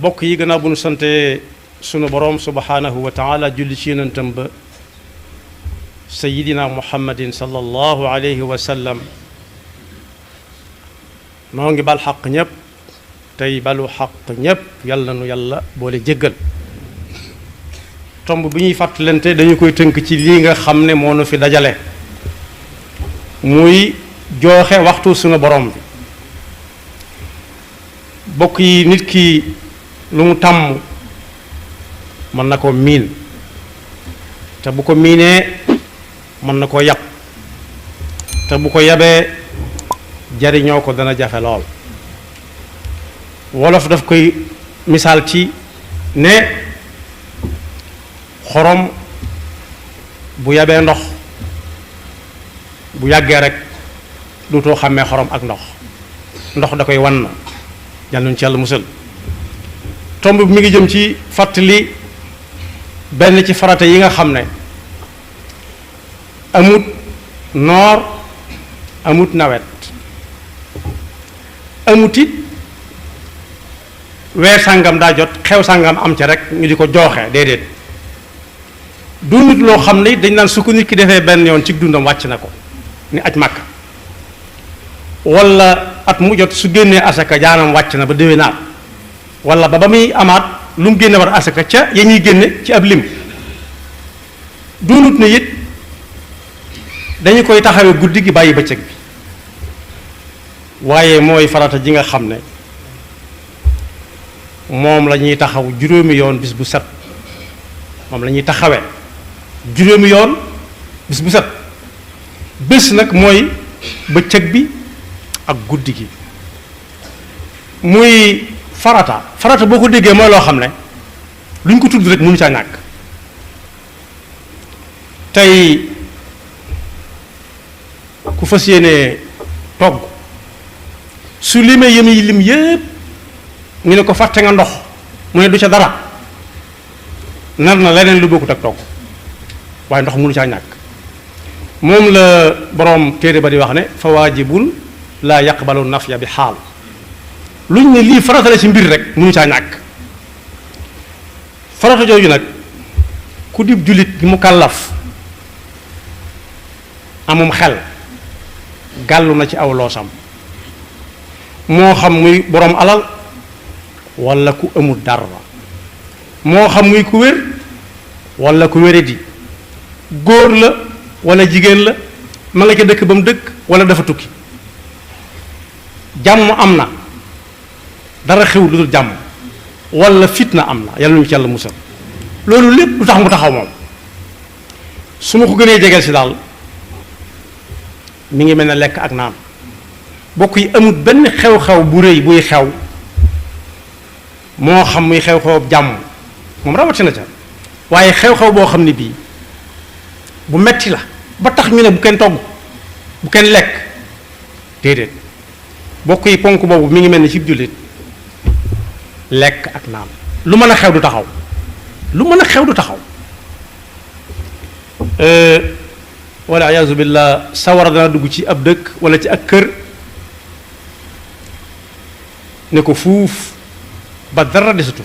bokk yi gannaaw bu nu sante sunu boroom subhanahu wa taala julli ci yonentam ba sayidina muhammadin sallallahu alayhi wa sallam noo ngi bal xaq ñépp tey balu xaq ñépp yàlla nu yàlla boole jéggal tomb bi ñuy fàttalante dañu koy tënk ci lii nga xam ne moo nu fi dajale muy jooxe waxtu sunu borom bi bokk yi nit ki lu mu tàmm mën na ko miin te bu ko miinee mën na koo yab te bu ko yabee jariñoo ko dana jafe lool wolof daf koy misaal ci ne xorom bu yabee ndox bu yàggee rek duutoo xàmmee xorom ak ndox da koy wan na yàlla nu ci yàlla musal tomb bi mi ngi jëm ci fàttali benn ci farata yi nga xam ne amut noor amut nawet amut it weer sàngam daa jot xew sàngam am ca rek ñu di ko jooxe déedéet du nit loo xam ne dañ naan su ko nit ki defee benn yoon ci dundam wàcc na ko ni aj màkk wala at mu jot su génnee asaka jaanam wàcc na ba déwénaat wala ba muy amaat lu mu génne war asaka ca ya ñuy génne ci ab lim doonut ne it dañu koy taxawee guddi gi bàyyi bëccëg bi waaye mooy farata ji nga xam ne moom la ñuy taxaw juróomi yoon bis bu set moom la ñuy taxawee juróomi yoon bis bu set bés nag mooy bëccëg bi ak guddi gi muy farata boo ko déggee mooy loo xam ne lu ñu ko tudd rek mënu caa ñàkk tey ku fas yéene togg su limee yem yi lim yépp ñu ne ko fàtte nga ndox mu ne du ca dara nar na leneen lu bokkut ak togg waaye ndox mënu caa ñàkk moom la boroom téere ba di wax ne fa waajibun laa yaqbalu nafya bi xaal luñ ne lii farata la ci mbir rek mënu caa ñàkk farata jooju nag ku dib jullit bi mu kàllaf amum xel gàllu na ci aw loosam moo xam muy boroom alal walla ku amul dara moo xam muy ku wér walla ku wéradi góor la walla jigéen la ma nga ca dëkk ba mu dëkk walla dafa tukki jàmm am na dara xew lu dul jàmm walla fitna am na yàlla ñu ci yàlla musal loolu lépp lu tax mu taxaw moom su ma ko gënee jegeel si daal mi ngi mel ne lekk ak naan bokk yi amul benn xew-xew bu rëy buy xew moo xam muy xew-xew jàmm moom rawatina ca waaye xew-xew boo xam ne bii bu metti la ba tax ñu ne bu kenn togg bu kenn lekk déedéet bokk yi ponk boobu mi ngi mel ni ci jullit lekk ak naan lu mën a xew du taxaw lu mën a xew du taxaw wala ayaazu billah sawara dana dugg ci ab dëkk wala ci ak kër ne ko fuuf ba dara desatu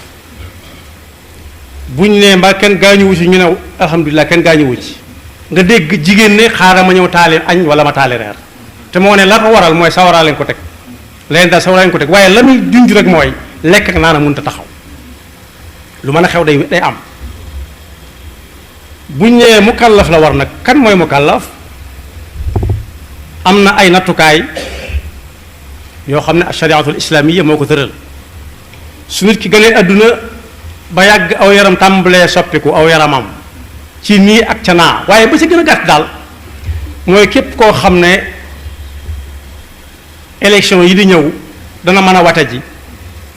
buñ ne mbaa kenn gaañuwu ci ñu ne alhamdulilah kenn gaañuwu ci nga dégg jigéen ne xaaral ma ñëw taali añ wala ma taali reer te moo ne la ko waral mooy sawaraa leen ko teg leen daal sawaraa leen ko teg waaye la muy junj rek mooy lekk ak naan a mënut a taxaw lu mën a xew day am buñ nee mukallaf la war nag kan mooy mukallaf am na ay nattukaay yoo xam ne ashariatul islaamiya moo ko tëral su nit ki gënee àdduna ba yàgg aw yaram tàmbalee soppiku aw yaramam ci nii ak ca naa waaye ba ci gën a gàtt daal mooy képp koo xam ne élection yi di ñëw dana mën a wate ji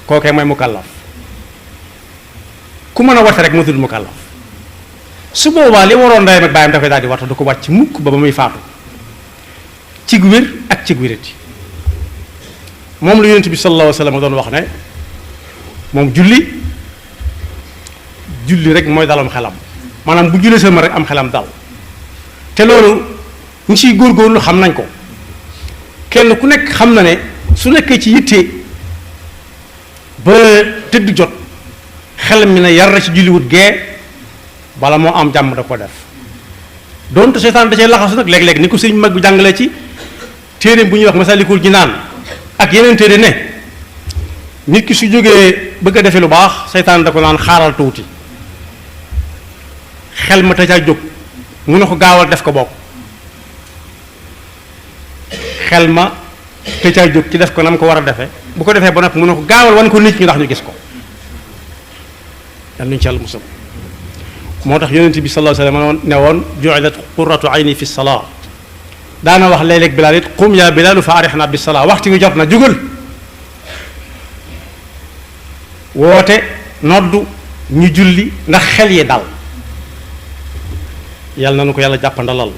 kookee mooy mukallaf ku mën a wate rek moo tudd mukallaf su boobaa li waroon ndeyam ak baayam dafay daal di wata du ko wàcc mukk ba muy faatu cig wér ak cig wérati moom la yonent bi sallallahu alayhi wa sallam doon wax ne moom julli rek mooy dalam xelam maanaam bu jullee sama rek am xelam dal te loolu ñu ciy góorgóorlu xam nañ ko kenn ku nekk xam na ne su nekkee ci yitte ba tëdd jot xel mi ne yar ci julliwut gee bala moo am jàmm da ko def donte seytaan da cee laxasu nag léeg-léeg ni ko sëñ mag bi jàngale ci téere bu ñuy wax Masalikul Jinaan ak yeneen téere ne nit ki su jógee bëgg a defee lu baax seytaan da ko naan xaaral tuuti xel ma te caa jóg mu ne ko gaawal def ko bokk xel ma te caa jóg ci def ko na mu ko war a defee bu ko defee ba noppi mu ne ko gaawal wan ko nit ñi ndax ñu gis ko yal nañu ci Yàlla musal moo tax yonent bi sallallahu alayhi wa sallam ne woon ju'ilat qurratu ayni fi salaa daana wax léeg-léeg Bilaal it qum yaa Bilaalu fa arihna bi salaa waxtu wi jot na jugal woote noddu ñu julli ndax xel yi dal yàlla na nu ko yàlla jàppandalal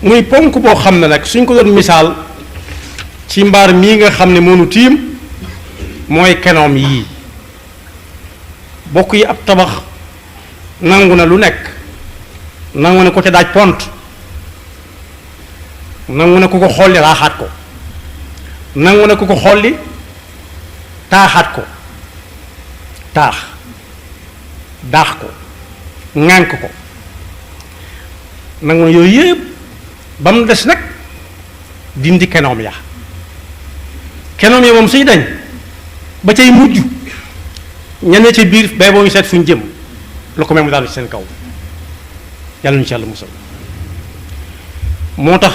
muy ponk boo xam ne nag suñ ko doon misaal ci mbaar mii nga xam ne moonu tiim mooy kenoom yii bokk yi ab tabax nangu na lu nekk nangu na ko ca daaj pont nangu na ku ko xolli raaxaat ko nangu na ku ko xolli taaxaat ko taax daax ko ŋànk ko nangu na yooyu yëpp ba mu des nag dindi kenoom ya moom suy dañ ba cay mujj ñenn ca biir bay boo ñu seet fu ñu jëm lu ko mel mu daal ci seen kaw yàlla ñu ci Yàlla musal moo tax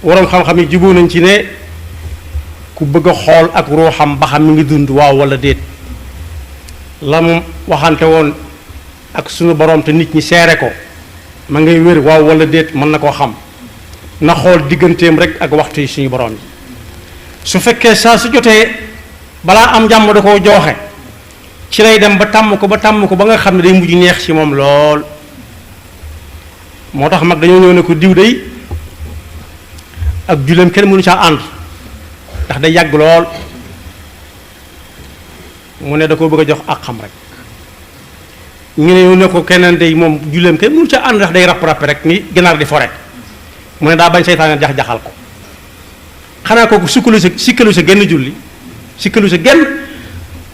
waroom xam-xam yi jubóo nañ ci ne ku bëgg a xool ak ruuxam ba xam mi ngi dund waaw wala déet la mu waxante woon ak sunu borom te nit ñi seere ko ma ngay wér waaw wala déet mën na koo xam na xool digganteem rek ak waxtu yi suñu borom yi su fekkee saa su jotee balaa am jàmm da koo jooxe ci lay dem ba tàmm ko ba nga xam ne day mujj neex ci moom lool moo tax mag dañoo ñëw ne ko diw day ak julleem kenn mënu caa ànd ndax day yàgg lool mu ne da koo bëgg a jox ak xam rek ñu ne ko keneen day moom julleem kenn mënu caa ànd ndax day rapp rek ni ginaar di fore mu ne daa bañ seytaane jax-jaxal ko xanaa kooku sikkalu sa genn julli sikkalu sa genn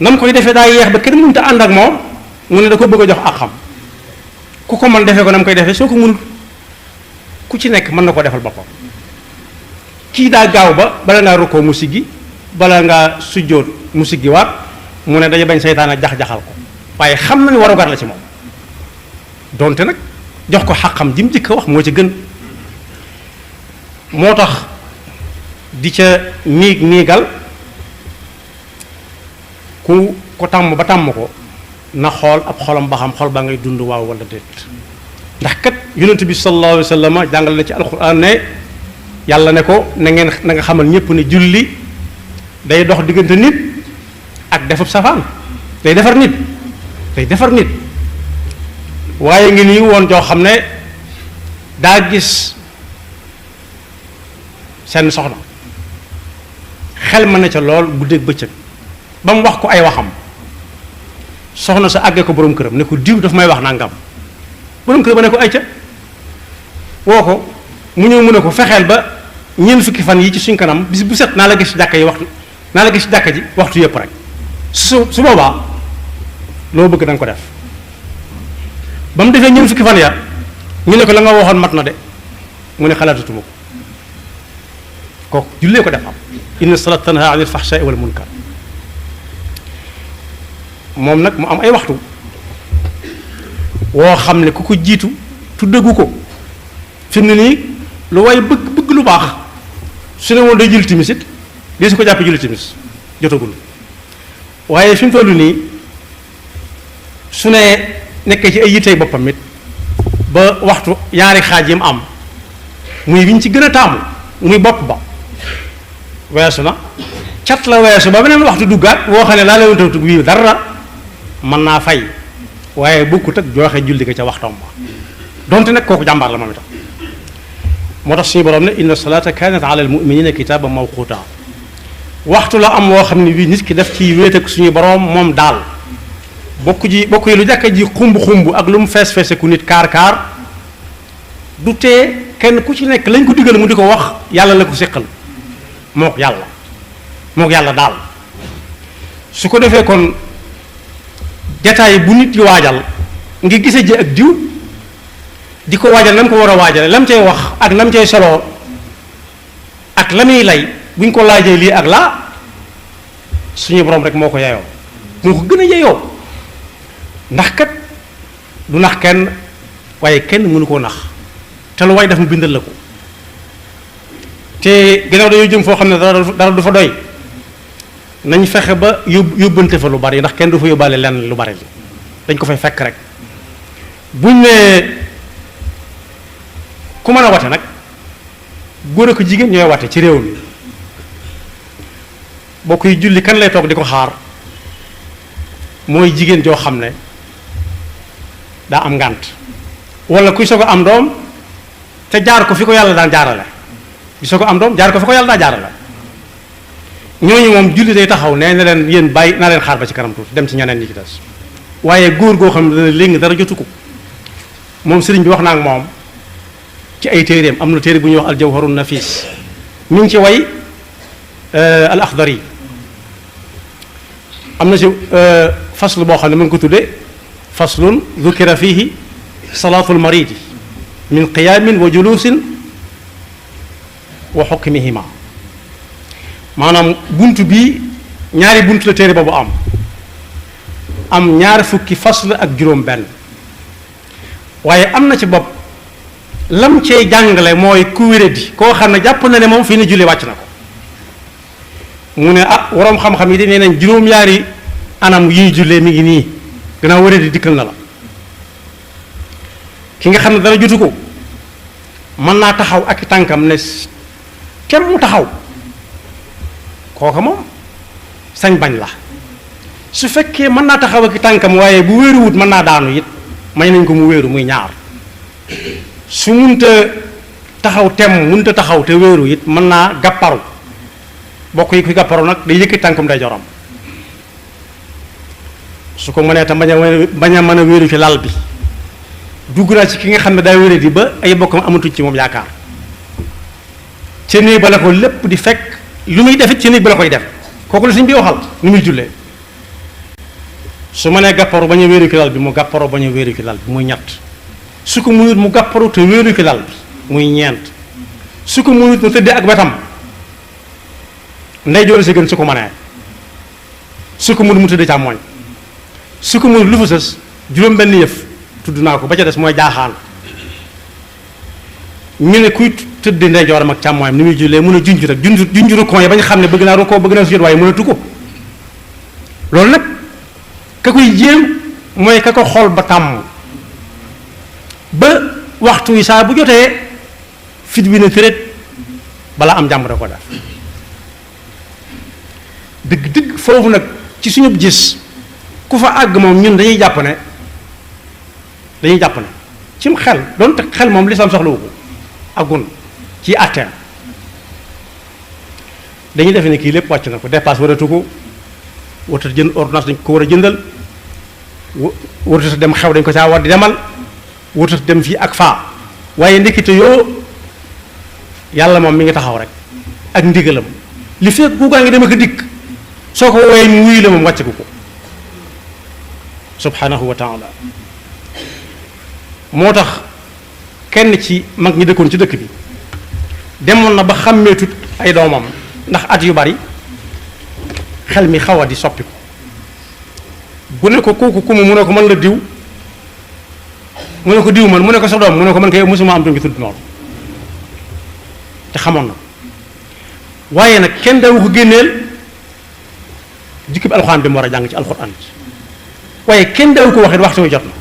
na mu koy defee daa yeex ba kenn mënut a ànd ak moom mu ne da ko bëgg a jox ak xam ku ko mën defee ko na mu koy defee soo ko mënul ku ci nekk mën na ko defal boppam kii daa gaaw ba bala ngaa rukkoo mu siggi bala ngaa sujjóot mu siggi waat mu ne dañu bañ seytaane jax-jaxal ko waaye xam na ni warugar la ci moom donte nag jox ko xaqam ji mu jëkk a wax moo ci gën moo tax di ca niigal ku ko tàmm ba tàmm ko na xool ab xolam ba xam xol ba ngay dund waaw wala déet ndax kat yonent bi sallallahu alayhi wa sallam jàngal na ci alquran ne yàlla ne ko na nga xamal ñépp ne julli day dox diggante nit ak defub safaan day defar nit waaye ngi nii woon joo xam ne daa gis seen soxna xel ma ne ca lool guddeeg bëccëg ba mu wax ko ay waxam soxna sa àggee ko borom këram ne ko diw daf may wax nangam borom këram ba ne ko ay ca woo ko mu ñëw mu ne ko fexeel ba ñeent fukki fan yi ci suñ kanam bis bu set naa la gis jàkka ji waxtu yëpp rek su boobaa loo bëgg da nga ko def ba mu defee ñeent fukki fan ya ñu ne ko la nga waxoon mat na de mu ne xalaatatuma ko kooku jullee ko def am inna salaat tanha anil fahshaai wal munkar moom nag mu am ay waxtu woo xam ne ku ko jiitu tuddagu ko fi mu ne nii lu waaye bëgg lu baax su ne woon day julli timis it dee su ko jàppee julli timis jotagul waaye fi mu toll nii su ne nekkee ci ay yittey boppam it ba waxtu ñaari xaaj yi mu am muy bi ñu ci gën a taamu muy bopp ba weesu na cat la weesu ba beneen waxtu duggaat woo xam ne laa lewoon tawtug wii dara mën naa fay waaye bokkut ak joxe julli ga ca waxtoom ba donte nag kooku jàmbaar la moom itam moo tax suñu borom ne inna salata kanat ala al muminina kitaban mawquta waxtu la am woo xam ne bii nit ki def ci wéet ak suñu borom moom daal bokk yi lu jàkka ji xumb ak lu mu fees ku nit kaar du tee kenn ku ci nekk lañ ko digal mu di ko wax yàlla la ko séqal mook yàlla daal su ko defee kon jataay bu nit di waajal ngi gise ji ak diw di ko waajal nam ko war a waajale lam cay wax ak lam cay soloo ak la muy lay buñ ko laajee lii ak laa suñu borom rek moo ko yeyoo moo ko gën a yeyoo ndax kat du nax kenn waaye kenn mënu koo nax te lu waay def mu bindal la ko te ginnaaw dañoo jëm foo xam ne dara du fa doy nañ fexe ba yóbbante fa lu bari ndax kenn du fa yóbbaale lenn lu bari dañ ko fay fekk rek buñ ne ku mën a wate nag góor ak jigéen ñooy wate ci réew mi boo koy julli kan lay toog di ko xaar mooy jigéen joo xam ne daa am ngànt wala kuy soog a am doom te jaar ko fi ko yàlla daan jaarale di soog a am doom jaar ko fi ko yàlla daan jaarale ñooñu moom julli day taxaw nee na leen yéen bàyyi naa leen xaar ba ci kanam tuuti dem ci ñeneen ñi ci des waaye góor goo xam ne léegi dara jotu ko moom sëriñ bi wax naa ak moom ci ay téeréem am na téere bu ñuy wax aljawharun nafis mi ngi ci way al axdari am na ci faslu boo xam ne mu ngi ko tuddee faslun dukira fihi salaatul maridi min qiyaamin wa julusin wa xukmihima maanaam bunt bi ñaari bunt la téere boobu am ñaar fukki fasl ak juróom benn waaye am na ci bopp lam cey jàngale mooy ku wéradi koo xam ne jàpp na ne moom fii ne julli wàcc na ko mu ne waroom xam-xam yi de nee nañ juróom-ñaari anam yi jullee mi ngi nii gannaaw wéradi dikkal na la ki nga xam ne dara jotu ko mën naa taxaw ak i tànkam ne kem mu taxaw kooka moom sañ bañ la su fekkee mën naa taxaw ak i tànkam waaye bu wéeruwut mën naa daanu it may nañ ko mu wéeru muy ñaar su munta taxaw tem munta taxaw te wéeru it mën naa gàpparu bokk yi kuy gàpparu nag day yëkkati tànkam day joram su ko mënee tam bañ a mën a wéeru ci lal bi dugg naa ci ki nga xam ne daa wéradi ba ay bokkam amatuñ ci moom yaakaar ci néeg ba la ko lépp di fekk lu muy defit ci néeg ba la koy def kooku la suñ bi waxal nu muy jullee su mënee gàpparu bañ a wéeru ci lal bi mu gàpparu bañ a wéeru ci lal bi muy ñett su ko mënut mu gàpparu te wéeru ci lal bi muy ñeent su ko mënut mu tëddee ak wetam ndeyjoor si gën su ko mënee su ko mënut mu tëddee càmmooñ su ko mënut lu fa sës juróom benn yëf tudd naa ko ba ca des mooy jaaxaan ñu ne kuy tëddee ndeyjooram ak càmmooñam ni muy jullee mën a junj rek junj rukkoon yi bañ xam ne bëgg naa rukkoo bëgg naa sujjóot waaye mënatu ko loolu nag ka koy jéem mooy ka ko xool ba tàmm ba waxtu yi saa bu jotee fit wi na tërét balaa am jàmm da ko def dëgg foofu nag ci suñu gis ku fa àgg moom ñun dañuy jàpp ne cim xel doonte xel moom lislaam soxlawu ko àggun ci àtteem dañuy defe ne kii lépp wàcc na ko dépasse waratu ko warata jënd ordonnance dañ ko war a jëndal warata dem xew dañ ko saa war di demal warata dem fii ak faa waaye ndekete yoo yàlla moom mi ngi taxaw rek ak ndigalam li fekk ku gaa ngi dem ak dikk soo ko woowee mu wuyu la moom wàcc ko subhanahu wa taala moo tax kenn ci mag ñi dëkkoon ci dëkk bi demoon na ba xàmmeetut ay doomam ndax at yu bari xel mi xaw a di soppiku bu ne ko kooku ku mu ne ko mën la diw mu ne ko diw man mu ne ko sa doom mu ne ko man kay mosuma am doom gi tudd noonu te xamoon na waaye nag kenn dawu ko génneel jikko bi alxuraan bi mu war a jàng ci alxuraan waaye kenn dawu ko waxit waxtu wi jot na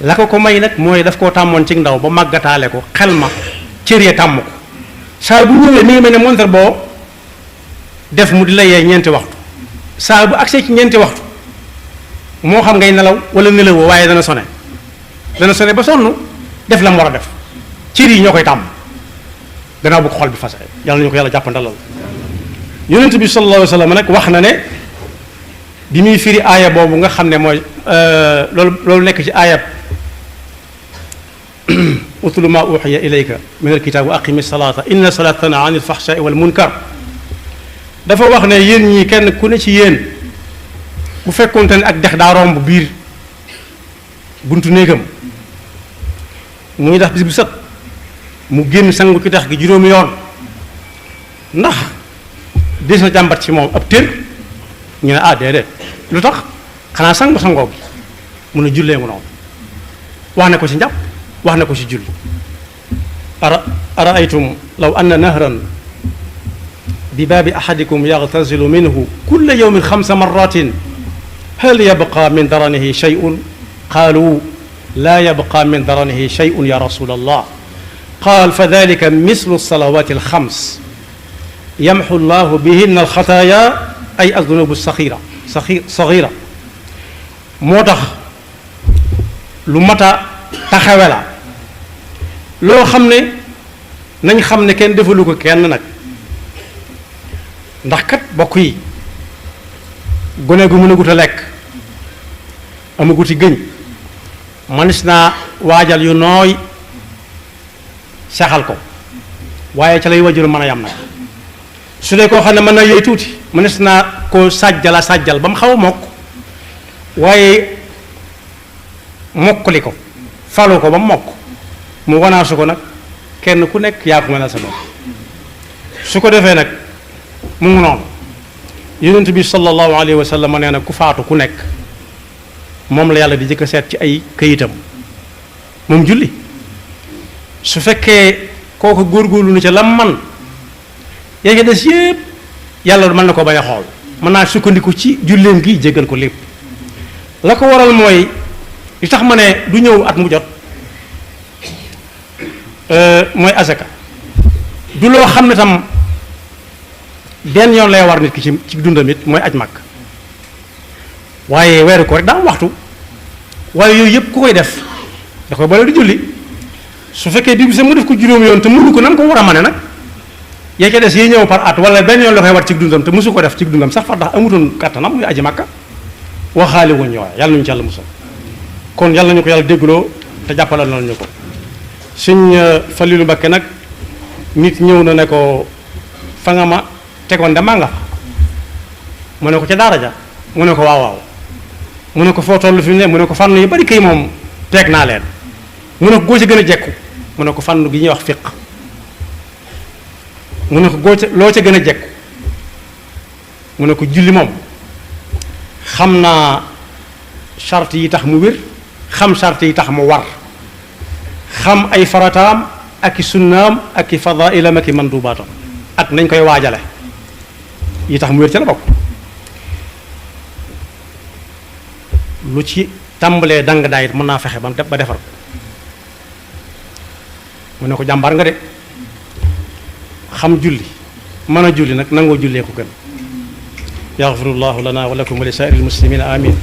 la ko may nag mooy daf koo tàmmoon ci ndaw ba màggataale ko xel ma cër ya tàmm ko saa bu ñëwee mi ngi mel ne montar boo def mu di la yee ñeenti waxtu saa bu agsee ci ñeenti waxtu moo xam ngay nelaw wala nelawoo waaye dana sone ba sonn def la mu war a def cër yi ñoo koy tàmm gannaaw bu ko xol bi fase yàlla ñu ko yàlla jàppandalal yonent bi sallallahu alayhi wa sallam nag wax na ne bi muy firi aaya boobu nga xam ne mooy loolu nekk ci aayab utlu ma uxiya ilayka min alkitab wa aqimi salata inna salata tana an alfaxshaai wal munkar dafa wax ne yéen ñi kenn ku ne ci yéen bu fekkoonte ne ak dex daa romb biir buntu néegam muy tax bis bu set mu génn sangu ci dex gi juróomi yoon ndax des na jàmbat ci moom ab tër ñu ne ah déedéet lu tax xanaa sangu sangoo gi mun a jullee ngu noonu wax ne ko ci njàpp wax ne ko ci julli araaytum law anna nahran bi baabi ahadikum yagtasilu minhu kulla yawmin 5 marratin hal yabqa min daranihi shay'un qaalu laa yabqa min daranihi shay'un ya rasul allah qaal fa dalika mislu salawati al-5 yamxu llahu bihinna al-xataaya ay az-zunubu saxiira moo tax lu mat a taxawe la loo xam ne nañ xam ne kenn defalu ko kenn nag ndax kat bokk yi gone gu mën a gut a lekk amaguti gëñ manis naa waajal yu nooy saxal ko waaye ca lay wajuru mën a yam nag su dee koo xam ne mën na yooyu tuuti manis naa koo sàjjal ba mu xaw a mokk waaye mokkali ko falu ko ba mu mokk mu wanaasu ko nag kenn ku nekk yaa ko mën a sa bopp su ko defee nag mu ngi noonu yonent bi sallallahu alayhi wa sallam nee na ku faatu ku nekk moom la yàlla di jëkk a seet ci ay këyitam moom julli su fekkee kooku góorgóorlu na ca lam man yaa des yépp yàlla mën na ko bañ a xool mën naa sukkandiku ci julleem gi jéggal ko lépp la ko waral mooy li tax ma ne du ñëw at mu jot mooy asaka du loo xam ne tam benn yoon lay war nit ki ci dundam it mooy aj màkk waaye weeru ko rek daa am waxtu waaye yooyu yëpp ku koy def da koy boole di julli su fekkee bi mu def ko juróom yoon te mënu ko nan ko war a mane nag yaa ca des yi ñëw par at wala benn yoon la koy war ci dundam te mësu ko def ci dundam sax far ndax amutoon kattanam muy aji màkka waxaale wuñ ñu waaye yàlla nañu ci yàlla musal kon yàlla nañu ko yàlla déggloo te jàppalal nañu ko suñ Falilu Mbakke nag nit ñëw na ne ko fa nga ma tegoon de maa nga fa mu ne ko ca daara ja mu ne ko waaw waaw mu ne ko foo toll fi mu ne mu ne ko fànn yu bari kay moom teeg naa leen mu ne ko goo ca gën a jekku mu ne ko fànn gi ñuy wax fiq mu ne ko loo ca gën a jekku mu ne ko julli moom xam naa charte yi tax mu wér xam charte yi tax mu war xam ay farataam ak i sunnaam ak i fadailam ak i mandubaatam ak nañ koy waajale yi tax mu wér ca la bokk lu ci tàmbalee dang daayit mën naa fexe ba defar ko mu ne ko jàmbar nga de xam julli mën a julli nag nangoo jullee ko gën yaxfirullahu lana wa lakum wa li saa'iril muslimina amin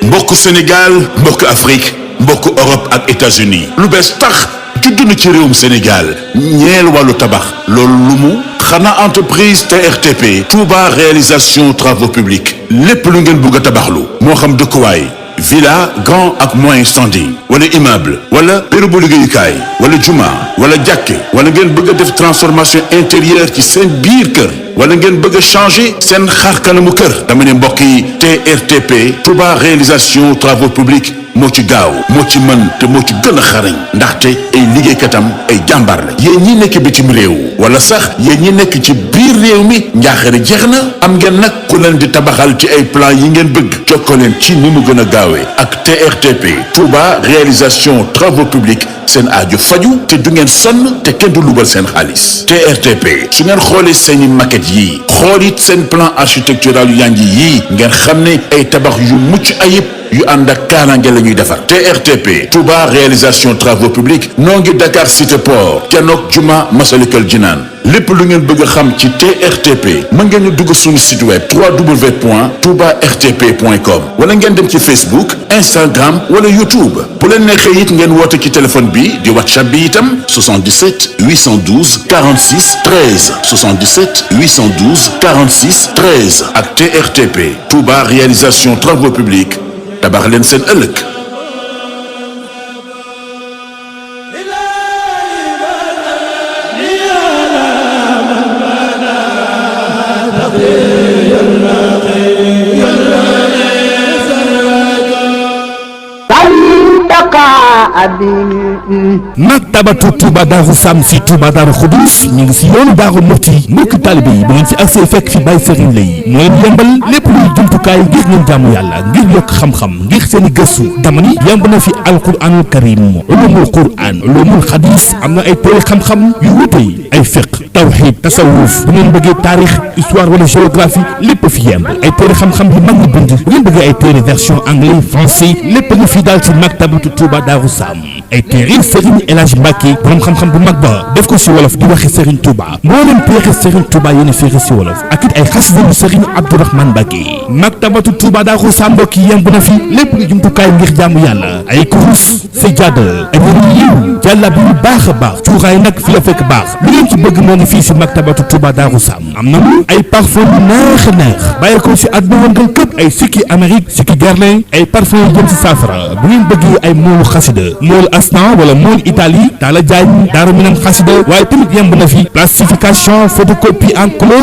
mbokk Sénégal mbokk Afrique mbokk Europe ak États-Unis lu bees tax judd na ci réewum Sénégal ñeel wàllu tabax loolu lu mu xanaa entreprise TRTP Touba réalisation travaux publics lépp lu ngeen bëgg a tabaxlu moo xam dëkkuwaay villa grand ak moyen standing wala immeuble wala bérébu liggéeyukaay wala juma wala jàkke wala ngeen bëgg a def transformation intérieure ci seen biir kër wala ngeen bëgg a changer seen xar kanamu kër dama ne mbokk yi TRTP Touba réalisation travaux publics moo ci gaaw moo ci mën te moo ci gën a xarañ ndaxte ay liggéeykatam ay jàmbaar la yéen ñi nekk bitim réew wala sax yéen ñi nekk ci biir réew mi njaaxare jeex na am ngeen nag ku leen di tabaxal ci ay plan yi ngeen bëgg jokkoo leen ci ni mu gën a gaawee ak TRTP Touba réalisation travaux publics seen aajo faju te du ngeen sonn te kenn du lubal seen xaalis TRTP su ngeen xoolee seeni maquette yii xool it seen plan architectural yu yanji yii ngeen xam ne ay tabax yu mucc ayib yu ànd ak kaaraange la ñuy defar TRTP Touba réalisation travaux publics noo ngi Dakar Cité Port Kenok Juma Masalikul Jinaan lépp lu ngeen bëgg a xam ci TRTP mën ngeen ñu dugg suñu site web www.toubartp.com wala ngeen dem ci Facebook Instagram wala YouTube bu leen neexee it ngeen woote ci téléphone bi di WhatsApp bi itam 77 812 46 13 77 812 46 13 ak TRTP Touba réalisation travaux publics tabax leen seen ëllëg. maktabatu Touba Darou Sam si Touba Darou Khoudoss ñu ngi si yoonu Darou Mouhty mbokk taalibe yi bu ngeen fi accès fekk fi Baye Serigne Lay moo leen yembal lépp luy jumtukaay ngir ngeen jaamu yàlla ngir yokk xam-xam ngir seen i gëstu dama ni yemb na fi alquranul karim ulumul quran ulumul xadis am na ay téere xam-xam yu wute ay fiqh tawhid tasawuf bu ngeen bëggee taarix histoire wala géographie lépp fi yemb ay téere xam-xam yu mag ñu bind bu ngeen bëggee ay téere version anglais français lépp nga fi daal ci maktabatu Touba Darou Sam ay téere Serigne El Hadj Mbacké borom xam-xam bu mag ba def ko si wolof di waxe Serigne Touba moo leen téere Serigne Touba yéen a féere si wolof ak it ay xasida bu Serigne Abdourahmane Mbacké maktabatu Touba Darou Sam mbokk yi yemb na fi lépp lu jumtukaay ngir jaamu yàlla ay kurus sajjaada ay wéru yiw jàlla bi yu baax a baax cuuraay nag fi la fekk baax lu ngeen ci bëgg moo ngi fii si maktabatu Touba Darou Sam am nañu ay parfum yu neex a neex bàyyi ko si àdduna wëngal këpp ay sikki Amérique sikki Guerlain ay parfum yu jëm si saafara bu ngeen bëggee ay moolu xasida moolu Astan wala moolu Italie Talla Diagne Daaru Minam xasida waaye tamit yemb na fi plastification photocopie en couleur